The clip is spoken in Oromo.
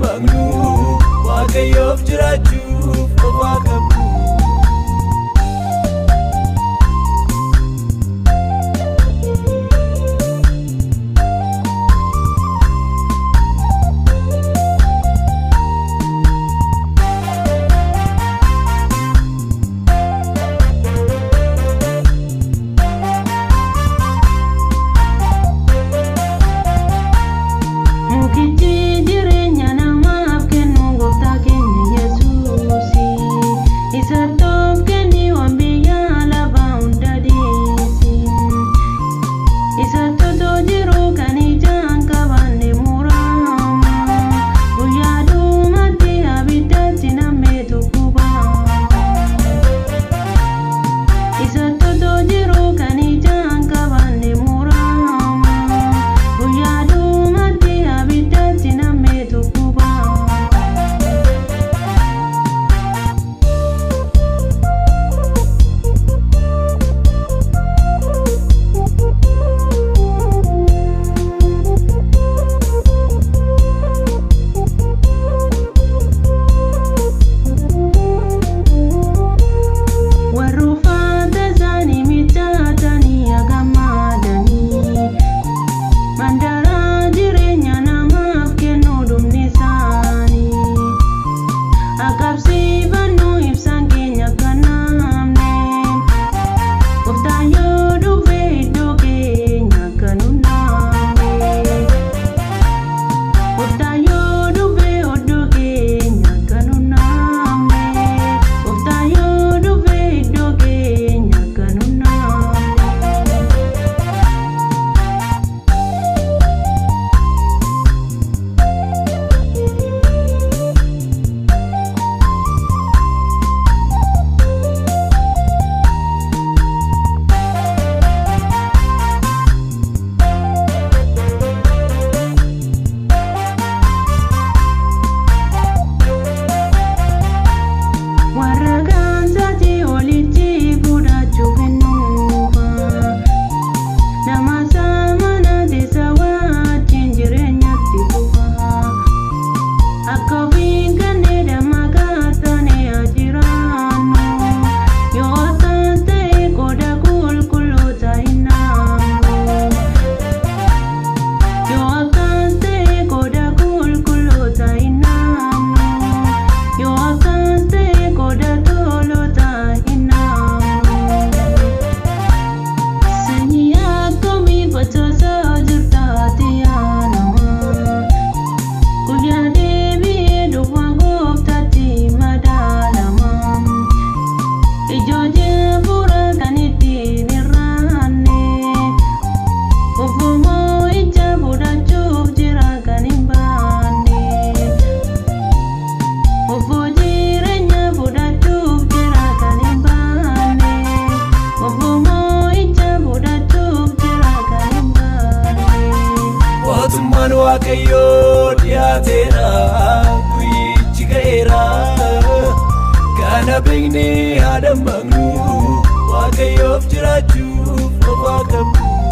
dammaqnu, Waaqayyoof jiraachuuf of haa qabnu. Mukichi jireenya namaaf kennu gooftaa keenya Yesuusi. Isa toof kenni waan biyya lafaa hunda dhiisi. Isa totoo jiru kan ijaan qabanne murama. Guyyaa dhumatti abiddatti nam'eetu gubama. Isa totoo jiru kan ijaan qabanne murama. Guyyaa dhumatti abiddatti nam'eetu gubama. Warri uffata isaanii miiccatanii hagammadanii mandara jireenya namaaf kennu dhumni isaanii. Akaabsiifannoo ibsaan keenya akka namne gooftaan yoo dhufe iddoo keenya akka nu naamne. Gooftaan yoo dhufe iddoo keenya akka nu naamne. Gooftaan yoo dhufe iddoo keenya akka nu naamne. Warra gaansaati olitti fudhachuuf hin dhufa. Nama saamana teessa wajjin jireenyatti fufa. Akka ofiin kanneen dammaqaa taane haa jiraannu. Yoo akkas ta'e qooda qulqulloota hin naamnu. Yoo akkas ta'e qooda qulqulloota hin naamnu. Yoo akkas ta'e qooda toloota hin naamnu. Sanyii akkamii facaasaa jirta ati yaa namaa? Guyyaa deebi'ee dhufa gooftaatti madaalama. Ijoojjii hafuura kan ittiin hir'anne. Ofumoo ija fudhachuuf jira kan hin baanne. Ofoo jireenya fudhachuuf jira kan hin baanne. Ofumoo ija fudhachuuf jira kan hin baanne. Mootummaan Waaqayyoo dhiyaateera, guyyichi ga'eera. Kana beeknee haa dammaqnu, Waaqayyoof jiraachuuf of haa qabnu.